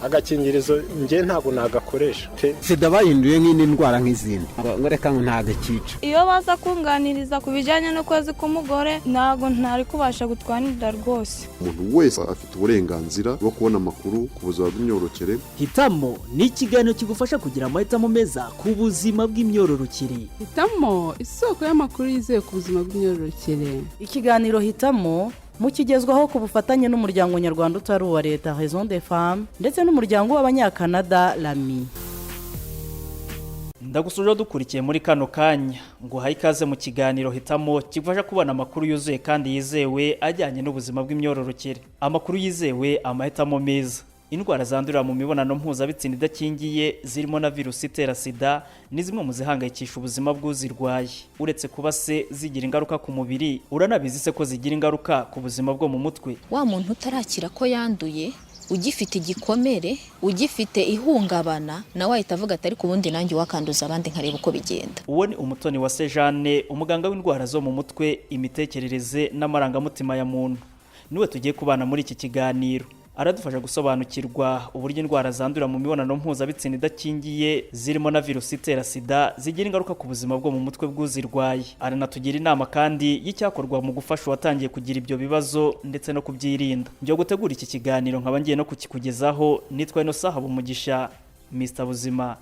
Agakingirizo njye ntabwo nagakoresha pe. Sida bahinduye nk'indi ndwara nk'izindi, ngo reka ngo ntabwo ikica. Iyo baza kunganiriza ku bijyanye n'ukwezi k'umugore, ntabwo ntari kubasha gutwara inda rwose. Umuntu wese afite uburenganzira bwo kubona amakuru ku buzima bw'imyororokere. Hitamo ni ikiganiro kigufasha kugira amahitamo meza ku buzima bw'imyororokere. Hitamo, isoko y'amakuru yizewe ku buzima bw'imyororokere. Ikiganiro Hitamo mukigezwaho ku bufatanye n'umuryango nyarwanda utari uwa leta Réseau des Femmes ndetse n'umuryango w'Abanyakanada Rami. Ndagusuje dukurikiye muri kano kanya, ngo uhaye ikaze mu kiganiro Hitamo kigufasha kubona amakuru yuzuye kandi yizewe ajyanye n'ubuzima bw'imyororokere. Amakuru yizewe, amahitamo meza. Indwara zandurira mu mibonano mpuzabitsina idakingiye zirimo na virusi itera sida ni zimwe mu zihangayikisha ubuzima bw'uzirwaye. Uretse kuba se zigira ingaruka ku mubiri, uranabizi se ko zigira ingaruka ku buzima bwo mu mutwe? Wa muntu utarakira ko yanduye, ugifite igikomere, ugifite ihungabana, nawe ahita avuga ati: "Ariko ubundi nanjye wakanduza abandi nkareba uko bigenda." Uwo ni Umutoni wa Sejane, umuganga w'indwara zo mu mutwe, imitekerereze n'amarangamutima ya muntu. Niwe tugiye kubana muri iki kiganiro. Aradufasha gusobanukirwa uburyo indwara zandurira mu mibonano mpuzabitsina idakingiye zirimo na virusi itera sida zigira ingaruka ku buzima bwo mu mutwe bw'uzirwaye. Aranatugira inama kandi y'icyakorwa mu gufasha uwatangiye kugira ibyo bibazo ndetse no kubyirinda. Njya gutegura iki kiganiro nkaba ngiye no kukikugezaho, nitwa Inosa Habumugisha, Mr Buzima.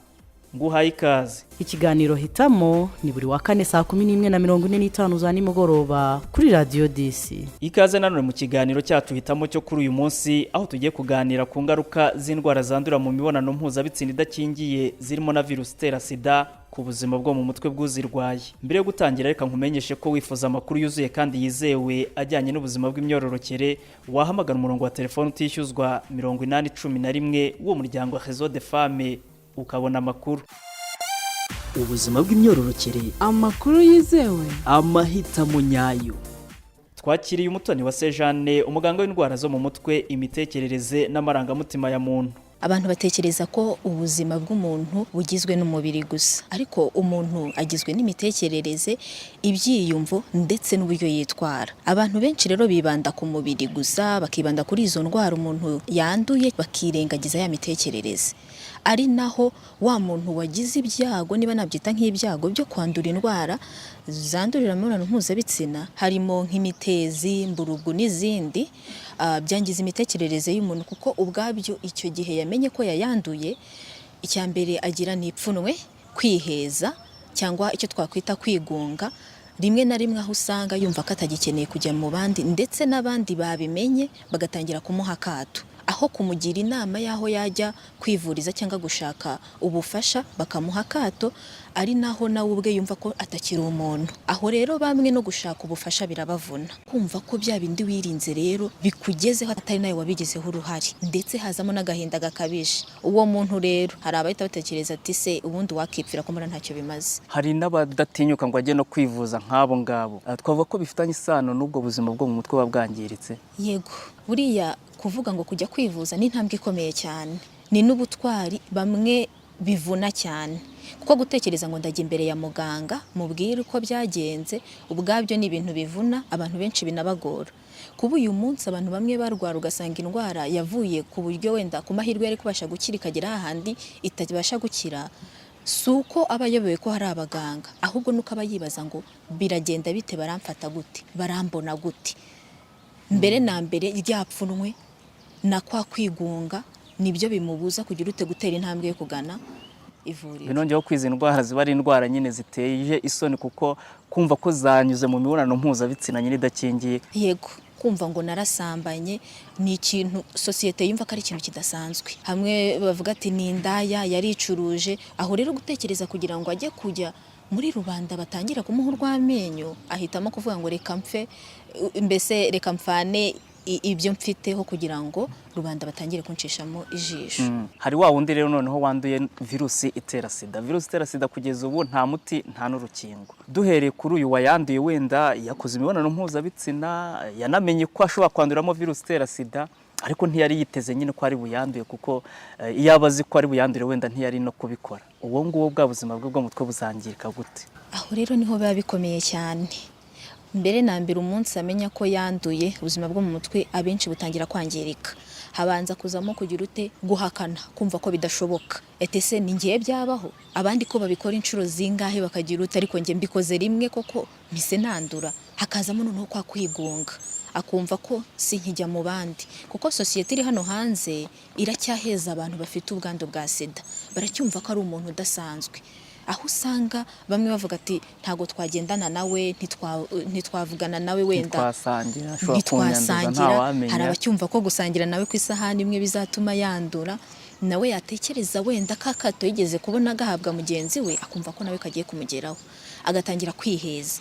Nguhaye ikaze. Ikiganiro Hitamo ni buri wa kane saa 11:45 za nimugoroba kuri Radiyo 10. Ikaze nanone mu kiganiro cyacu Hitamo cyo kuri uyu munsi, aho tugiye kuganira ku ngaruka z'indwara zandurira mu mibonano mpuzabitsina idakingiye zirimo na virusi itera sida ku buzima bwo mu mutwe bw'uzirwaye. Mbere yo gutangira, reka nkumenyeshe ko wifuza amakuru yuzuye kandi yizewe ajyanye n'ubuzima bw'imyororokere wahamagara umurongo wa telefone utishyuzwa 8011 w'uwo muryango Réseau des Femmes ukabona amakuru. Ubuzima bw'imyororokere. Amakuru yizewe. Amahitamo nyayo. Twakiriye Umutoni wa Sejane, umuganga w'indwara zo mu mutwe, imitekerereze n'amarangamutima ya muntu. Abantu batekereza ko ubuzima bw'umuntu bugizwe n'umubiri gusa, ariko umuntu agizwe n'imitekerereze, ibyiyumvo ndetse n'uburyo yitwara. Abantu benshi rero bibanda ku mubiri gusa, bakibanda kuri izo ndwara umuntu yanduye, bakirengagiza ya mitekerereze, ari naho wa muntu wagize ibyago, niba nabyita nk'ibyago, byo kwandura indwara zandurira mu mibonano mpuzabitsina, harimo nk'imitezi, mburugu n'izindi, byangiza imitekerereze y'umuntu, kuko ubwabyo icyo gihe yamenye ko yayanduye, icya mbere agira ni ipfunwe, kwiheza cyangwa icyo twakwita kwigunga. Rimwe na rimwe aho usanga yumva ko atagikeneye kujya mu bandi, ndetse n'abandi babimenye bagatangira kumuha akato, aho kumugira inama y'aho yajya kwivuriza cyangwa gushaka ubufasha bakamuha akato, ari naho nawe ubwe yumva ko atakiri umuntu. Aho rero bamwe no gushaka ubufasha birabavuna, kumva ko bya bindi wirinze rero bikugezeho atari nawe wabigizeho uruhare, ndetse hazamo n'agahinda gakabije. Uwo muntu rero hari abahita batekereza ati: "Se ubundi wakipfira ko mbona ntacyo bimaze?" Hari n'abadatinyuka ngo ajye no kwivuza nk'abo ngabo. Twavuga ko bifitanye isano n'ubwo buzima bwo mu mutwe buba bwangiritse? Yego, buriya kuvuga ngo kujya kwivuza ni intambwe ikomeye cyane, ni n'ubutwari bamwe bivuna cyane, kuko gutekereza ngo ndajya imbere ya muganga mubwire uko byagenze, ubwabyo ni ibintu bivuna abantu benshi, binabagora. Kuba uyu munsi abantu bamwe barwara, ugasanga indwara yavuye ku buryo wenda ku mahirwe yari kubasha gukira ikagera hahandi itabasha gukira, si uko aba ayobewe ko hari abaganga, ahubwo nuko aba yibaza ngo: "Biragenda bite? Baramfata gute? Barambona gute?" Mbere na mbere ryapfunwe na kwa kwigunga nibyo bimubuza kugira ute? Gutera intambwe yo kugana ivuriro. Binongeyeho ko izi ndwara ziba ari indwara nyine ziteje isoni, kuko kumva ko zanyuze mu mibonano mpuzabitsina nyine idakingiye. Yego, kumva ngo narasambanye ni ikintu sosiyete yumva ko ari ikintu kidasanzwe. Hamwe bavuga ati: "Ni indaya, yaricuruje." Aho rero gutekereza kugira ngo ajye kujya muri rubanda batangira kumuha urw'amenyo, ahitamo kuvuga ngo: "Reka mpfe, mbese reka mfane ibyo mfiteho kugira ngo rubanda batangire kunshishamo ijisho." Hari wa wundi rero noneho wanduye virusi itera sida. Virusi itera sida kugeza ubu nta muti, nta n'urukingo. Duhereye kuri uyu wayanduye, wenda yakoze imibonano mpuzabitsina, yanamenye ko ashobora kwanduramo virusi itera sida, ariko ntiyari yiteze nyine ko ari buyanduye, kuko iyo aba azi ko ari buyandure wenda ntiyari no kubikora. Uwo nguwo bwa buzima bwe bwo mu mutwe buzangirika gute? Aho rero niho biba bikomeye cyane. Mbere na mbere, umunsi amenya ko yanduye, ubuzima bwo mu mutwe abenshi butangira kwangirika. Habanza kuzamo kugira ute? Guhakana, kumva ko bidashoboka. Ese ni ngiye byabaho? Abandi ko babikora inshuro zingahe bakagira ute, ariko njye mbikoze rimwe koko mpise nandura. Hakazamo noneho kwa kwigunga, akumva ko si nkijya mu bandi, kuko sosiyete iri hano hanze iracyaheza abantu bafite ubwandu bwa sida, baracyumva ko ari umuntu udasanzwe, aho usanga bamwe bavuga ati: "Ntabwo twagendana nawe, ntitwavugana nawe wenda." Ntitwasangira, ashobora kunyanduza. Ntitwasangira. Ntawamenya. Hari abacyumva ko gusangira nawe ku isahani imwe bizatuma yandura. Nawe yatekereza wenda ka kato yigeze kubona gahabwa mugenzi we, akumva ko nawe kagiye kumugeraho, agatangira kwiheza,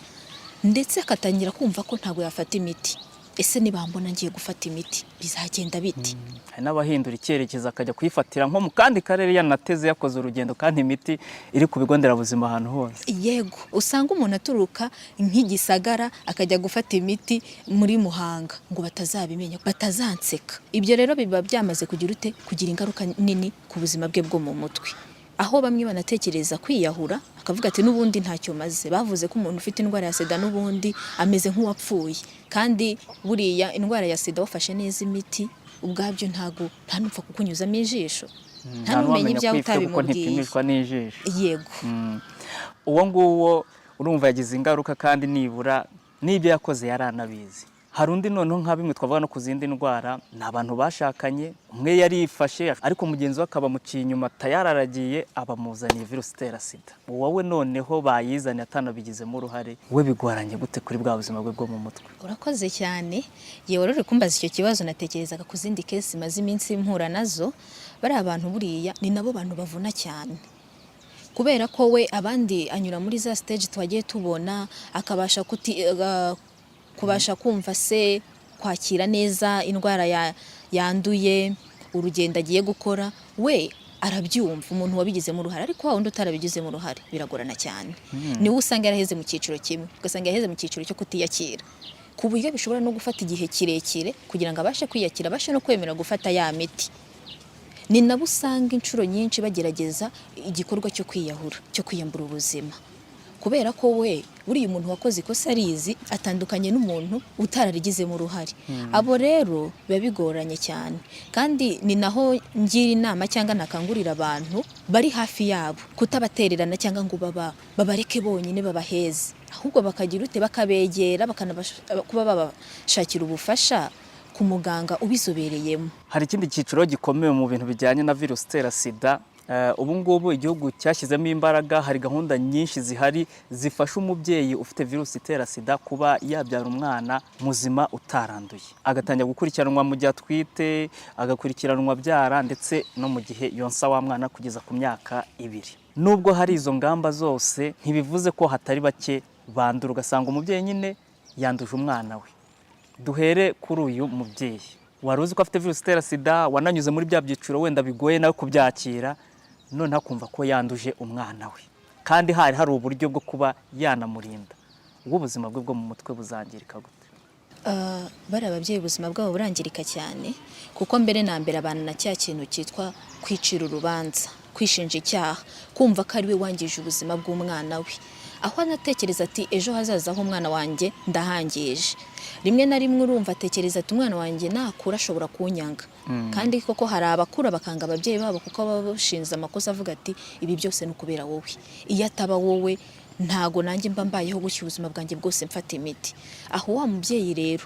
ndetse agatangira kumva ko ntabwo yafata imiti. Ese nibambona ngiye gufata imiti bizagenda biti? Hari n'abahindura icyerekezo, akajya kuyifatira nko mu kandi karere yanateze, yakoze urugendo, kandi imiti iri ku bigo nderabuzima ahantu hose. Yego, usanga umuntu aturuka nk'igisagara akajya gufata imiti muri Muhanga ngo batazabimenya, batazanseka. Ibyo rero biba byamaze kugira ute? Kugira ingaruka nini ku buzima bwe bwo mu mutwe, aho bamwe banatekereza kwiyahura, akavuga ati: "N'ubundi ntacyo maze, bavuze ko umuntu ufite indwara ya sida n'ubundi ameze nk'uwapfuye." Kandi buriya indwara ya sida, wafashe neza imiti, ubwabyo ntago nta n'upfa kukunyuzamo ijisho, nta n'umenya n'uwamenya ibyawe ko ifite, kuko utabimubwiye. Ntipimishwa n'ijisho. Yego. Uwo nguwo urumva yagize ingaruka, kandi nibura n'ibyo yakoze yari anabizi. Hari undi noneho, nka bimwe twavuga no ku zindi ndwara, ni abantu bashakanye, umwe yarifashe ariko mugenzi we akaba amuciye inyuma, tayari aragiye abamuzaniye virusi itera sida. Wowe noneho bayizaniye atanabigizemo uruhare, we bigoranye gute kuri bwa buzima bwe bwo mu mutwe? Urakoze cyane. Yewe, rero uri kumbaza icyo kibazo, natekerezaga ku zindi case maze iminsi mpura nazo. Bariya abantu buriya ni nabo bantu bavuna cyane, kubera ko we abandi anyura muri za stage twagiye tubona, akabasha kubasha kumva se kwakira neza indwara yanduye, urugendo agiye gukora, we arabyumva, umuntu wabigizemo uruhare. Ariko wa wundi utarabigizemo uruhare biragorana cyane. Niwe usanga yaraheze mu cyiciro kimwe, ugasanga yaheze mu cyiciro cyo kutiyakira, ku buryo bishobora no gufata igihe kirekire kugira ngo abashe kwiyakira, abashe no kwemera gufata ya miti. Ni nabo usanga inshuro nyinshi bagerageza igikorwa cyo kwiyahura, cyo kwiyambura ubuzima, kubera ko we buriya umuntu wakoze ikosa arizi, atandukanye n'umuntu utararigizemo uruhare. Abo rero biba bigoranye cyane, kandi ni naho ngira inama cyangwa nakangurira abantu bari hafi yabo kutabatererana cyangwa ngo babareke bonyine, babaheze, ahubwo bakagira ute? Bakabegera, kuba babashakira ubufasha ku muganga ubizobereyemo. Hari ikindi cyiciro gikomeye mu bintu bijyanye na virusi itera sida. Ubu ngubu igihugu cyashyizemo imbaraga, hari gahunda nyinshi zihari zifasha umubyeyi ufite virusi itera sida kuba yabyara umwana muzima utaranduye, agatangira gukurikiranwa mu gihe atwite, agakurikiranwa abyara, ndetse no mu gihe yonsa wa mwana kugeza ku myaka 2. Nubwo hari izo ngamba zose, ntibivuze ko hatari bake bandura, ugasanga umubyeyi nyine yanduje umwana we. Duhere kuri uyu mubyeyi wari uzi ko afite virusi itera sida, wananyuze muri bya byiciro wenda bigoye nawe kubyakira, noneho akumva ko yanduje umwana we kandi hari hari uburyo bwo kuba yanamurinda. Ubwo ubuzima bwe bwo mu mutwe buzangirika gute? Bariya ababyeyi ubuzima bwabo burangirika cyane, kuko mbere na mbere abana na cya kintu cyitwa kwicira urubanza, kwishinja icyaha, kumva ko ari we wangije ubuzima bw'umwana we, aho anatekereza ati: "Ejo hazaza h'umwana wanjye ndahangije." Rimwe na rimwe urumva atekereza ati: "Umwana wanjye nakura ashobora kunyanga." Kandi koko hari abakura bakanga ababyeyi babo, kuko baba bashinze amakosa, avuga ati: "Ibi byose ni ukubera wowe, iyo ataba wowe ntago nanjye mba mbayeho gutya ubuzima bwanjye bwose mfata imiti." Aho wa mubyeyi rero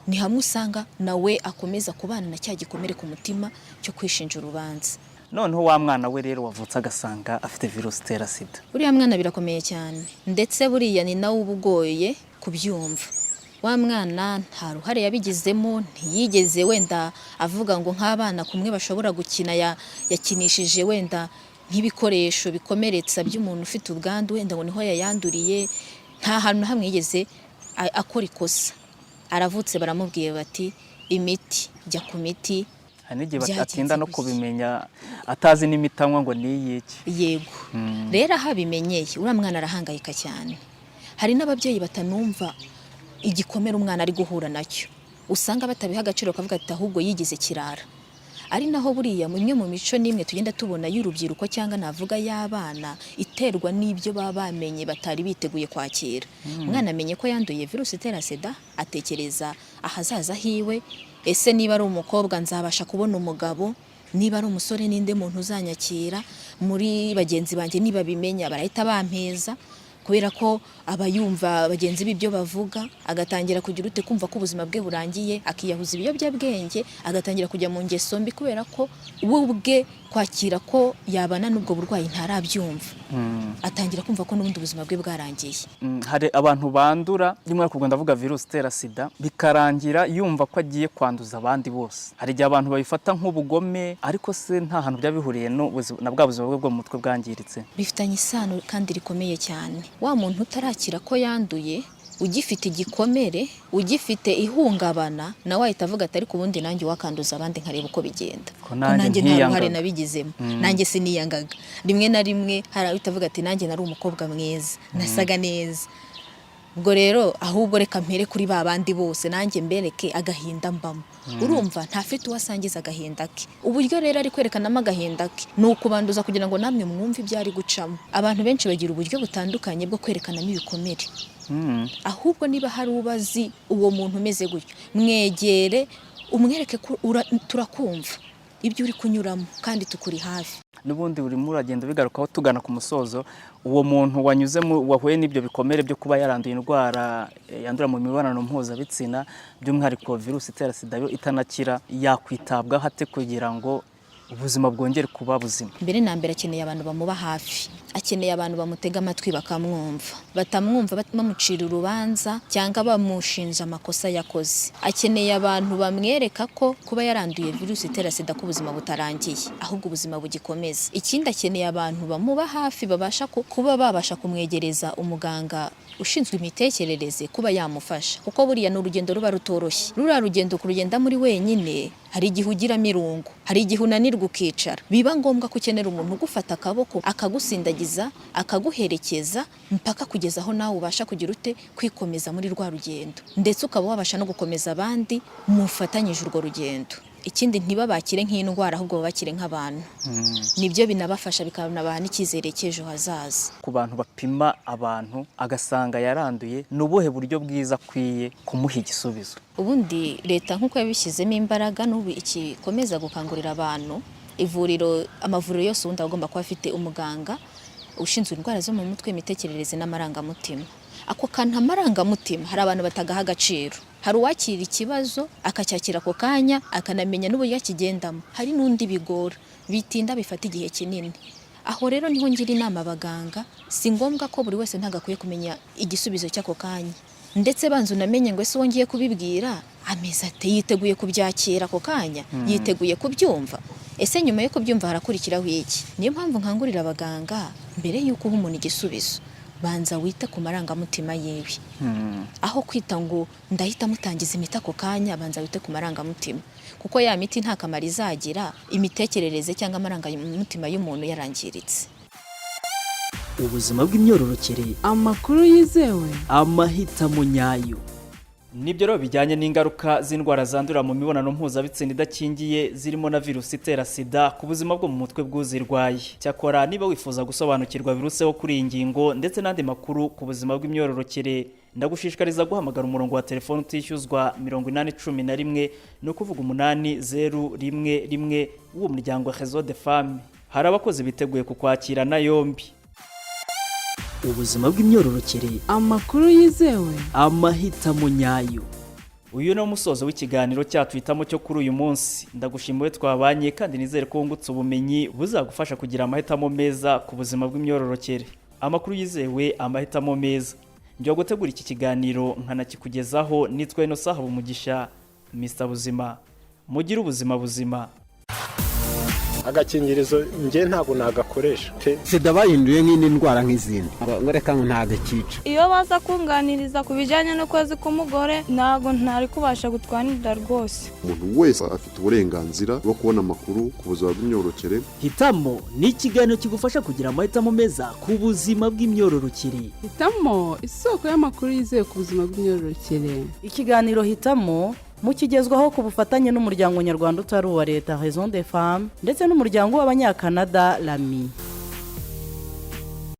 ni hamwe usanga nawe akomeza kubana na cya gikomere ku mutima cyo kwishinja urubanza. Noneho wa mwana we rero wavutse agasanga afite virusi itera sida? Uriya mwana birakomeye cyane, ndetse buriya ni nawe uba ugoye kubyumva. Wa mwana nta ruhare yabigizemo, ntiyigeze wenda avuga ngo nk'abana kumwe bashobora gukina, yakinishije wenda nk'ibikoresho bikomeretsa by'umuntu ufite ubwandu, wenda ngo niho yayanduriye. Nta hantu na hamwe yigeze akora ikosa. Aravutse, baramubwiye bati: "Imiti, jya ku miti." Hari n'igihe Byagenze atinda no gutya. kubimenya, atazi n'imiti anywa ngo ni iy'iki. Yego. Rero aho abimenyeye, uriya mwana arahangayika cyane. Hari n'ababyeyi batanumva igikomere umwana ari guhura nacyo, usanga batabiha agaciro, bakavuga ati: "Ahubwo yigize kirara." Ari naho buriya imwe mu mico n'imwe tugenda tubona y'urubyiruko, cyangwa navuga y'abana, iterwa n'ibyo baba bamenye batari biteguye kwakira. Umwana amenye ko yanduye virusi itera sida, atekereza ahazaza hiwe. Ese niba ari umukobwa, nzabasha kubona umugabo? Niba ari umusore, ninde muntu uzanyakira muri bagenzi banjye? Nibabimenya barahita bampeza, kubera ko aba yumva bagenzi be ibyo bavuga, agatangira kugira ute? Kumva ko ubuzima bwe burangiye, akiyahuza ibiyobyabwenge, agatangira kujya mu ngeso mbi, kubera ko we ubwe kwakira ko yabana n'ubwo burwayi ntarabyumva, atangira kumva ko n'ubundi ubuzima bwe bwarangiye. Hari abantu bandura, rimwe kubwo ndavuga virusi itera SIDA, bikarangira yumva ko agiye kwanduza abandi bose. Hari igihe abantu babifata nk'ubugome, ariko se nta hantu byaba bihuriye na bwa buzima bwe bwo mu mutwe bwangiritse? Bifitanye isano kandi rikomeye cyane. Wa muntu utarakira ko yanduye, ugifite igikomere, ugifite ihungabana, nawe ahita avuga ati: "Ariko ubundi nanjye wakanduza abandi nkareba uko bigenda, Ko ko nanjye nanjye nta ruhare ntiyangaga." nabigizemo, nanjye siniyangaga." Rimwe na rimwe hari ahita avuga ati: "Nanjye nari umukobwa mwiza, nasaga neza, ubwo rero ahubwo reka mpere kuri ba bandi bose, nanjye mbereke agahinda mbamo." Urumva ntafite uwo asangiza agahinda ke. Uburyo rero ari kwerekanamo agahinda ke ni ukubanduza kugira ngo namwe mwumve ibyo ari gucamo. Abantu benshi bagira uburyo butandukanye bwo kwerekanamo ibikomere. Ahubwo niba hari ubazi uwo muntu umeze gutyo, mwegere, umwereke ko turakumva ibyo uri kunyuramo kandi tukuri hafi. N'ubundi urimo uragenda bigarukaho, tugana ku musozo. Uwo muntu wanyuze wahuye n'ibyo bikomere byo kuba yaranduye indwara yandura mu mibonano mpuzabitsina, by'umwihariko virusi itera SIDA yo itanakira, yakwitabwaho ate kugira ngo ubuzima bwongere kuba buzima? Mbere na mbere akeneye abantu bamuba hafi, akeneye abantu bamutega amatwi, bakamwumva, batamwumva bamucira urubanza cyangwa bamushinja amakosa yakoze. Akeneye abantu bamwereka ko kuba yaranduye virusi itera SIDA, ko ubuzima butarangiye, ahubwo ubuzima bugikomeza. Ikindi, akeneye abantu bamuba hafi, babasha kuba babasha kumwegereza umuganga ushinzwe imitekerereze, kuba yamufasha, kuko buriya ni urugendo ruba rutoroshye. Ruriya rugendo kurugenda muri wenyine, hari igihe ugiramo irungu, hari igihe unanirwa ukicara, biba ngombwa ko ukenera umuntu ugufata akaboko, akagusindagiza, akaguherekeza mpaka kugeza aho nawe ubasha kugira ute? Kwikomeza muri rwa rugendo, ndetse ukaba wabasha no gukomeza abandi mufatanyije urwo rugendo. Ikindi, ntibabakire nk'indwara, ahubwo babakire nk'abantu. Nibyo binabafasha, bikanabaha n'icyizere cy'ejo hazaza. Ku bantu bapima abantu agasanga yaranduye, ni ubuhe buryo bwiza akwiye kumuha igisubizo? Ubundi leta nk'uko yabishyizemo imbaraga, n'ubu ikikomeza gukangurira abantu, ivuriro, amavuriro yose ubundi aba agomba kuba afite umuganga ushinzwe indwara zo mu mutwe, imitekerereze n'amarangamutima. Ako kantu amarangamutima, hari abantu batagaha agaciro. Hari uwakira ikibazo akacyakira ako kanya, akanamenya n'uburyo akigendamo, hari n'undi bigora, bitinda, bifata igihe kinini. Aho rero niho ngira inama abaganga: si ngombwa ko buri wese, ntabwo akwiye kumenya igisubizo cy'ako kanya. Ndetse banza unamenye ngo ese uwo ngiye kubibwira ameze ate? Yiteguye kubyakira ako kanya? Yiteguye kubyumva? Ese nyuma yo kubyumva harakurikiraho iki? Niyo mpamvu nkangurira abaganga, mbere y'uko uha umuntu igisubizo, banza wite ku marangamutima yiwe. Aho kwita ngo ndahita mutangiza imiti ako kanya, banza wite ku marangamutima, kuko ya miti nta kamaro izagira imitekerereze cyangwa amarangamutima y'umuntu yarangiritse. Ubuzima bw'imyororokere. Amakuru yizewe. Amahitamo nyayo. Nibyo rero bijyanye n'ingaruka z'indwara zandurira mu mibonano mpuzabitsina idakingiye, zirimo na virusi itera SIDA, ku buzima bwo mu mutwe bw'uzirwaye. Cyakora niba wifuza gusobanukirwa biruseho kuri iyi ngingo ndetse n'andi makuru ku buzima bw'imyororokere, ndagushishikariza guhamagara umurongo wa telefone utishyuzwa 8011, ni ukuvuga 8011, w'uwo muryango Réseau des Femmes. Hari abakozi biteguye kukwakirana yombi. Ubuzima bw'imyororokere. Amakuru yizewe. Amahitamo nyayo. Uyu ni umusozo w'ikiganiro cyacu Hitamo cyo kuri uyu munsi. Ndagushimiye twabanye, kandi nizere ko wungutse ubumenyi buzagufasha kugira amahitamo meza ku buzima bw'imyororokere. Amakuru yizewe, amahitamo meza. Njya gutegura iki kiganiro nkanakikugezaho nitwa Innocent Habumugisha, Mr Buzima. Mugire ubuzima buzima. Agakingirizo njye ntabwo nagakoresha pe. SIDA bahinduye nk'indi ndwara nk'izindi, ngo reka ngo ntabwo ikica. Iyo baza kunganiriza ku bijyanye n'ukwezi k'umugore, ntabwo ntari kubasha gutwara inda rwose. Umuntu wese afite uburenganzira bwo kubona amakuru ku buzima bw'imyororokere. Hitamo ni ikiganiro kigufasha kugira amahitamo meza ku buzima bw'imyororokere. Hitamo, isoko y'amakuru yizewe ku buzima bw'imyororokere. Ikiganiro Hitamo mukigezwaho ku bufatanye n'umuryango nyarwanda utari uwa leta, Raison des Femmes, ndetse n'umuryango w'abanyakanada, Lami.